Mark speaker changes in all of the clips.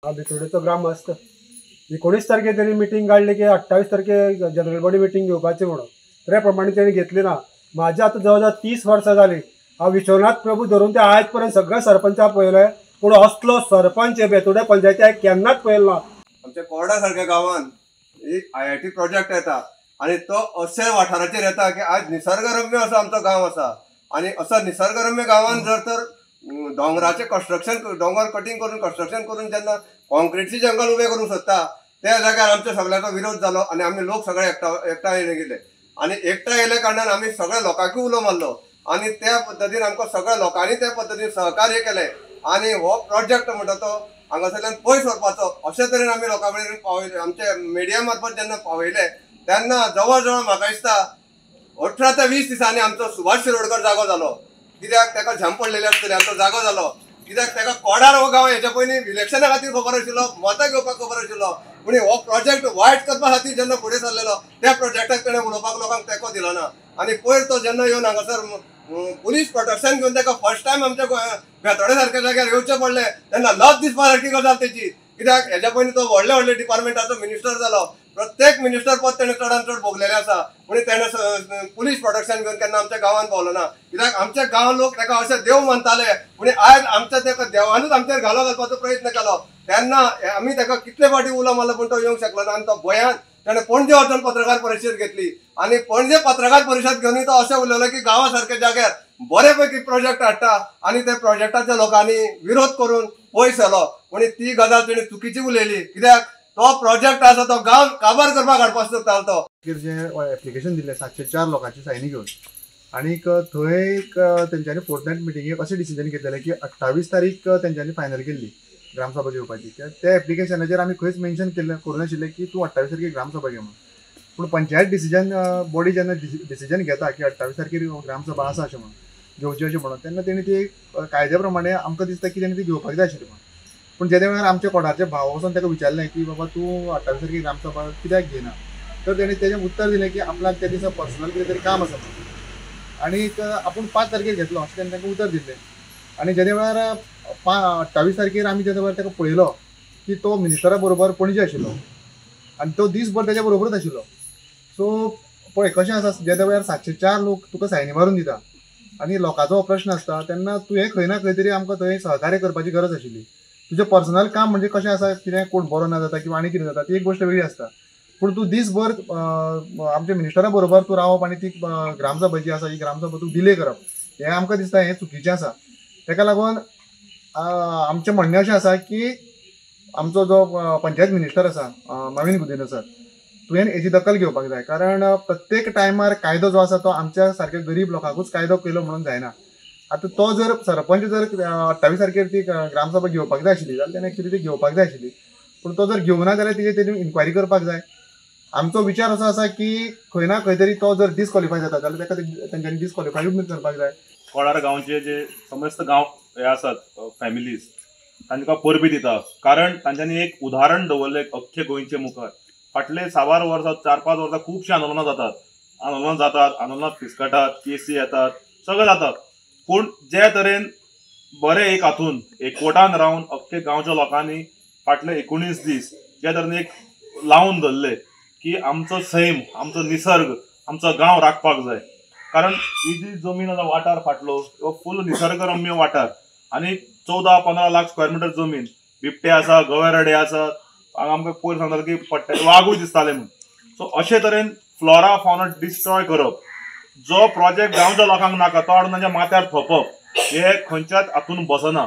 Speaker 1: हांव बेतोडेचो ग्रामस्थ. 19 तारखे तेणी मिटींग काडली की 28 तारखे जनरल बॉडी मिटींग घेवपाची म्हणून, त्या प्रमाणे तेणी घेतली ना. म्हाजे आतां जवळ जवळ 30 वर्सां जालीं हांव विश्वनाथ प्रभू धरून ते आयज पर्यंत सगळे सरपंचाक पळयले, पूण असलो सरपंच बेतोडे पंचायती हांवें केन्नाच पळयलो ना.
Speaker 2: आमच्या कोरडा सारक्या गांवान एक IIT project येता आनी तो अशे वाठाराचेर येता की आज निसर्गरम्य असो आमचो गांव आसा आनी असो निसर्गरम्य गांवान जर तर दोंगराचें कन्स्ट्रक्शन, दोंगर कटींग करून कन्स्ट्रक्शन करून जेन्ना कॉन्क्रिटची जंगल उबें करूंक सोदता त्या जाग्यार आमच्या सगळ्याचो विरोध जालो आनी आमी लोक सगळे एकठांय गेले आनी एकठांय येयल्या कारणान आमी सगळ्या लोकांकूय उलो मारलो आनी त्या पद्दतीन आमकां सगळ्या लोकांनी त्या पद्दतीन सहकार्य केलें आनी हो प्रोजेक्ट म्हणटा तो हांगासरल्यान पयस व्हरपाचो अशे तरेन आमी लोकां कडेन पावयले. आमच्या मिडिया मार्फत जेन्ना पावयले तेन्ना जवळ जवळ म्हाका दिसता 18 ते 20 दिसांनी आमचो सुभाष शिरोडकर जागो जालो. कित्याक ताका झेम पडलेली आसतली आनी तो जागो जालो. कित्याक ताका कोडार हो गांव हेच्या पयलीं इलेक्शना खातीर खबर आशिल्लो, मतां घेवपाक खबर आशिल्लो, पूण हो प्रोजेक्ट वायट करपा खातीर जेन्ना फुडें सरलेलो त्या प्रोजेक्टाक तेणें उलोवपाक लोकांक तेंको दिलो ना. आनी पयर तो जेन्ना येवन हांगासर पुलीस प्रोटेक्शन घेवन ताका फर्स्ट टायम आमच्या बेतोडे सारक्या जाग्यार येवचें पडलें तेन्ना लज दिसपा सारकी गजाल तेची. कित्याक हेच्या पयलीं तो व्हडले व्हडले डिपार्टमेंटाचो मिनिस्टर जालो, प्रत्येक मिनिस्टर पद तेणें चडान चड भोगलेलें आसा, पूण तेणें पुलीस प्रोटेक्शन घेवन केन्ना आमच्या गांवांत पावलो ना. कित्याक आमच्या गांवांत लोक ताका अशें देव मानताले, पूण आयज आमच्या ताका देवानूच आमचेर घालो घालपाचो प्रयत्न केलो. तेन्ना आमी ताका कितले फावटी उलो मारलो पूण तो येवंक शकलो ना आनी तो भंयान तेणें पणजे वचून पत्रकार परिशद घेतली आनी पणजे पत्रकार परिशद घेवन तो अशें उलयलो की गांवा सारक्या जाग्यार बरे पैकी प्रोजेक्ट हाडटा आनी त्या प्रोजेक्टाच्या लोकांनी विरोध करून पयस व्हेलो. पूण ती गजाल तेणें चुकीची उलयली, कित्याक तो प्रोजेक्ट आसा तो गांव काबार करपाक हाडपाक सोदतालो. तो
Speaker 3: जें एप्लिकेशन दिल्लें 704 लोकांची सायनी घेवन आनीक थंय एक तेंच्यांनी फोर्थ नायट मिटिंगेक अशें डिसिजन घेतलेलें की 28 तारीख तेंच्यांनी फायनल केल्ली ग्रामसभा घेवपाची. त्या एप्लिकेशनाचेर आमी खंयच मेन्शन केल्लें करूं नाशिल्लें की तूं 28 तारखेर ग्रामसभा घे म्हणून. पूण पंचायत डिसिजन बॉडी जेन्ना डिसिजन घेता की 28 तारखेर ग्रामसभा आसा अशें म्हणून घेवची अशें म्हणून, तेन्ना तेणी ती कायद्या प्रमाणे आमकां दिसता की तेणी ती घेवपाक जाय आशिल्ली म्हणून. पूण जेन्ना वेळार आमच्या कोडारचे भाव वचून ताका विचारलें की बाबा तूं 28 तारखेर ग्रामसभा कित्याक घेयना, तर तेणी तेजें उत्तर दिलें की आपल्याक त्या दिसा पर्सनल कितें तरी काम आसा म्हणून आनीक आपूण 5 तारखेर घेतलो अशें तेणें तांकां उतर दिल्लें. आनी जेन्ना वेळार 28 तारखेर आमी जेन्ना वेळार ताका पळयलो की तो मिनिस्टरा बरोबर पणजे आशिल्लो आनी तो दीसभर तेज्या बरोबरूच आशिल्लो. सो पळय कशें आसा, जेन्ना वेळार 704 लोक तुका सायनी मारून दिता आनी लोकांचो हो प्रश्न आसता तेन्ना तुवें खंय ना खंय तरी आमकां थंय सहकार्य करपाची गरज आशिल्ली. तुजें पर्सनल काम म्हणजे कशें आसा, कितें कोण बरो ना जाता किंवा आनी कितें जाता ती एक गोश्ट वेगळी आसता, पूण तूं दीसभर आमच्या मिनिस्टरा बरोबर तूं रावप आनी ती ग्रामसभा जी आसा ही ग्रामसभा तूं डिले करप हें आमकां दिसता हें चुकीचें आसा. ताका लागून आमचें म्हणणें अशें आसा की आमचो जो पंचायत मिनिस्टर आसा मॉवीन गुदिन्हो सर, तुवें हेजी दखल घेवपाक जाय, कारण प्रत्येक टायमार कायदो जो आसा तो आमच्या सारक्या गरीब लोकांकूच कायदो केलो म्हणून जायना. आतां तो जर सरपंच जर 28 तारखेर ती ग्रामसभा घेवपाक जाय आशिल्ली जाल्यार तेणें एक्चुली ती घेवपाक जाय आशिल्ली, पूण तो जर घेवना जाल्यार तेजेर तेणी इन्क्वायरी करपाक जाय. आमचो विचार असो आसा की खंय ना खंय तरी तो जर डिसक्वॉलिफाय जाता जाल्यार ताका तेंच्यांनी डिसक्वॉलिफायूय बीन करपाक जाय.
Speaker 4: कोडार गांवचे जे समस्त गांव हे आसात फॅमिलीज तांकां परबी दिता, कारण तांच्यांनी एक उदाहरण दवरलें अख्खे गोंयचे मुखार. फाटले साबार वर्सां 4-5 वर्सां खुबशीं आंदोलनां जातात, आंदोलनां फिसकटात, केसी येतात, सगळें जातात, पूण जे तरेन बरें एक हातून एकवटान रावन अख्खे गांवच्या लोकांनी फाटले 19 दीस जे तरेन एक लावन धरले की आमचो सैम, आमचो निसर्ग, आमचो गांव राखपाक जाय. कारण ही जी जमीन आसा वाठार फाटलो हो फूल निसर्गरम्य वाठार आनी 14-15 लाख स्क्वेअर मिटर जमीन, बिबटे आसा, गवे रेडे आसा, हांगा आमकां पयर सांगताले की पट्टे वागूय दिसताले म्हणून. सो अशे तरेन फ्लोरा फॉना डिस्ट्रॉय करप, जो प्रोजेक्ट गांवच्या लोकांक नाका तो हाडून तांच्या माथ्यार थोपप हे खंयच्याच हातून बसना.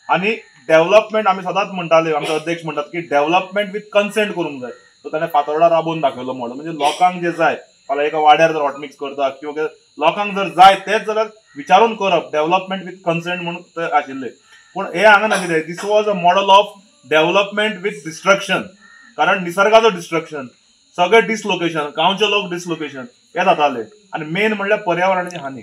Speaker 4: आनी डेव्हलपमेंट आमी सदांच म्हणटाले, आमचे अध्यक्ष म्हणटात की डेव्हलपमेंट विथ कन्सेंट करूंक जाय. सो ताणें फातोर्डा राबोवन दाखयलो मॉडल, म्हणजे लोकांक जे जाय, फाल्यां एका वाड्यार जर हॉटमिक्स करता किंवा लोकांक जर जाय तेच जाल्यार विचारून करप, डेव्हलपमेंट विथ कन्सेंट म्हणून ते आशिल्ले. पूण हे हांगा नाशिल्लें, this was a model of development with destruction, कारण निसर्गाचो डिस्ट्रक्शन, सगळें डिसलोकेशन, गांवचे लोक डिसलोकेशन हे जाताले आनी मेन म्हणल्यार पर्यावरणाची हानी.